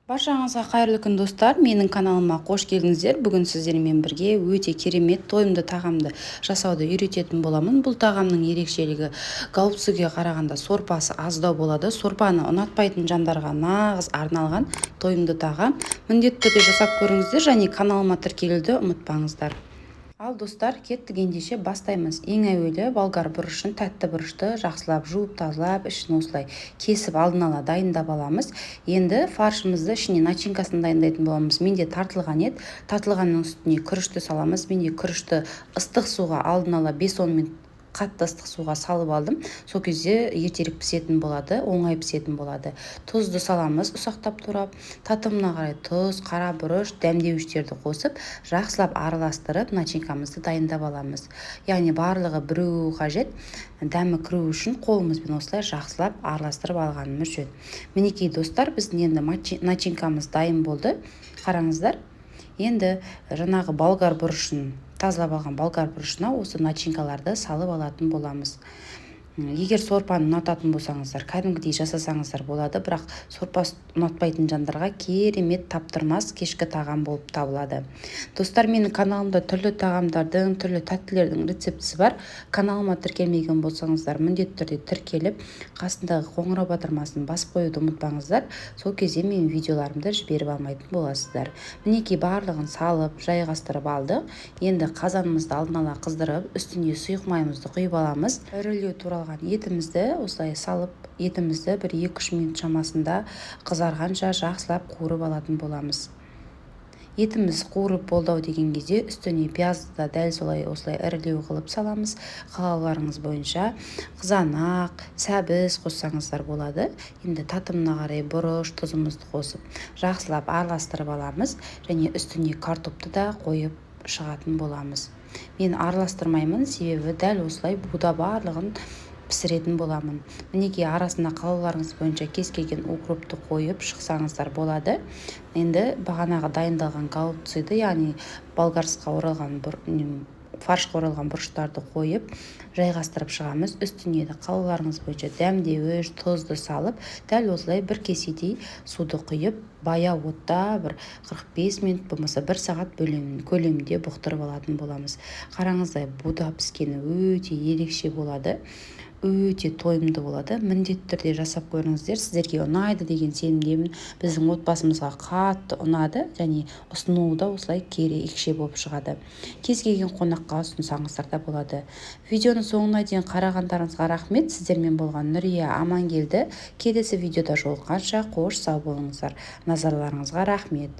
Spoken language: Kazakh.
Баршаңызға қайырлы күн, достар! Менің каналыма қош келдіңіздер! Бүгін сіздермен бірге өте керемет тойымды тағамды жасауды үйрететін боламын. Бұл тағамның ерекшелігі голубцыге қарағанда сорпасы аздау болады. Сорпаны ұнатпайтын жандарға нағыз арналған тойымды тағам. Міндетті түрде жасап көріңіздер және каналыма тіркелуді ұмытпаңыздар. Ал, достар, кеттік ендеше, бастаймыз. Ең әуелі болгар бұрышын, тәтті бұрышты жақсылап жуып, тазалап, ішін осылай кесіп, алдын ала дайындап аламыз. Енді фаршымызды, ішіне начинкасын дайындайтын боламыз. Менде тартылған ет, тартылғанның үстіне күрішті саламыз. Менде күрішті ыстық суға алдын ала 5-10 минут қатты ыстық суға салып алдым. Сол кезде ертерек пісетін болады, оңай пісетін болады. Тұзды саламыз ұсақтап турап, татымына қарай тұз, қара бұрыш, дәмдеуіштерді қосып, жақсылап араластырып, начинкамызды дайындап аламыз. Яғни барлығы біреуі қажет, дәмі кіру үшін қолымызбен осылай жақсылап араластырып алғанымыз жөн. Мінекей, достар, біздің енді начинкамыз дайын болды. Қараңыздар, енді жаңағы болгар бұрышын, тазалап алған болгар бұрышына осы начинкаларды салып алатын боламыз. Егер сорпаны ұнататын болсаңыздар, кәдімгідей жасасаңыздар болады, бірақ сорпа ұнатпайтын жандарға керемет таптырмас кешкі тағам болып табылады. Достар, менің каналымда түрлі тағамдардың, түрлі тәттілердің рецептісі бар. Каналыма тіркелмеген болсаңыздар, міндетті түрде тіркеліп, қасындағы қоңырау батырмасын басып қоюды ұмытпаңыздар. Сол кезде менің видеоларымды жіберіп алмайтын боласыздар. Мінекей, барлығын салып, жайғастырып алдық. Енді қазанымызды алдын ала қыздырып, үстіне сұйық майымызды құйып аламыз. Ірілеу туралған етімізді осылай салып, етімізді бір 2-3 минут шамасында қызарғанша жақсылап қуырып алатын боламыз. Етіміз қуырып болды ау деген кезде, үстіне пиязды да дәл солай осылай ірілеу қылып саламыз. Қалауларыңыз бойынша қызанақ, сәбіз қоссаңыздар болады. Енді татымына қарай бұрыш, тұзымызды қосып, жақсылап араластырып аламыз және үстіне картопты да қойып шығатын боламыз. Мен араластырмаймын, себебі дәл осылай буда барлығын пісіретін боламын. Мінекей, арасына қалауларыңыз бойынша кез келген укропты қойып шықсаңыздар болады. Енді бағанағы дайындалған голубцыды, яғни болгарскқа оралған, фаршқа оралған бұрыштарды қойып, жайғастырып шығамыз. Үстіне де қалауларыңыз бойынша дәмдеуіш, тұзды салып, дәл осылай бір кеседей суды құйып, баяу отта бір 45 минут болмаса бір сағат көлемінде бұқтырып алатын боламыз. Қараңыздар, буда піскені өте ерекше болады, өте тойымды болады. Міндетті түрде жасап көріңіздер, сіздерге ұнайды деген сенімдемін. Біздің отбасымызға қатты ұнады және ұсынуы да осылай ерекше болып шығады. Кез келген қонаққа ұсынсаңыздар да болады. Видеоны соңына дейін қарағандарыңызға рахмет. Сіздермен болған Нүрия Амангелді. Келесі видеода жолыққанша қош сау болыңыздар. Назарларыңызға рахмет.